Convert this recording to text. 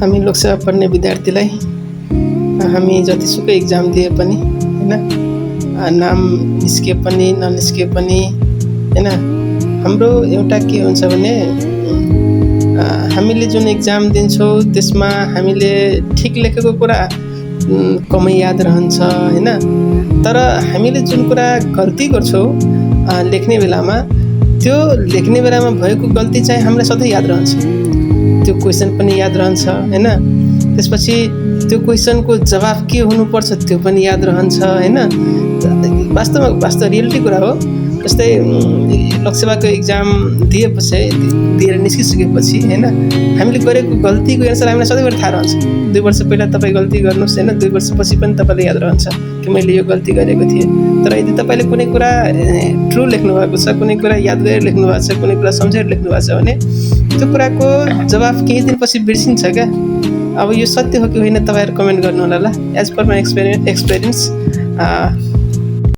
हामी लोकसेवा पढ्ने विद्यार्थीलाई हामी जतिसुकै इक्जाम दिए पनि होइन, नाम निस्के पनि ननिस्के पनि होइन, हाम्रो एउटा के हुन्छ भने हामीले जुन इक्जाम दिन्छौँ त्यसमा हामीले ठिक लेखेको कुरा कमै याद रहन्छ होइन, तर हामीले जुन कुरा गल्ती गर्छौँ लेख्ने बेलामा, त्यो लेख्ने बेलामा भएको गल्ती चाहिँ हामीलाई सधैँ याद रहन्छ। त्यो क्वेसन पनि याद रहन्छ होइन, त्यसपछि त्यो क्वेसनको जवाफ के हुनुपर्छ त्यो पनि याद रहन्छ होइन। वास्तव रियलिटी कुरा हो। जस्तै लोकसेवाको इक्जाम दिएर निस्किसकेपछि होइन, हामीले गरेको गल्तीको एन्सर हामीलाई सधैँभरि थाहा रहन्छ। 2 वर्ष पहिला तपाईँ गल्ती गर्नुहोस् होइन, 2 वर्षपछि पनि तपाईँलाई याद रहन्छ कि मैले यो गल्ती गरेको थिएँ। तर यदि तपाईँले कुनै कुरा ट्रु लेख्नु भएको छ, कुनै कुरा याद गरेर लेख्नु भएको छ, कुनै कुरा सम्झेर लेख्नु भएको छ भने त्यो कुराको जवाफ केही दिनपछि बिर्सिन्छ क्या। अब यो सत्य हो कि होइन तपाईँहरू कमेन्ट गर्नु होला ल। As per my experience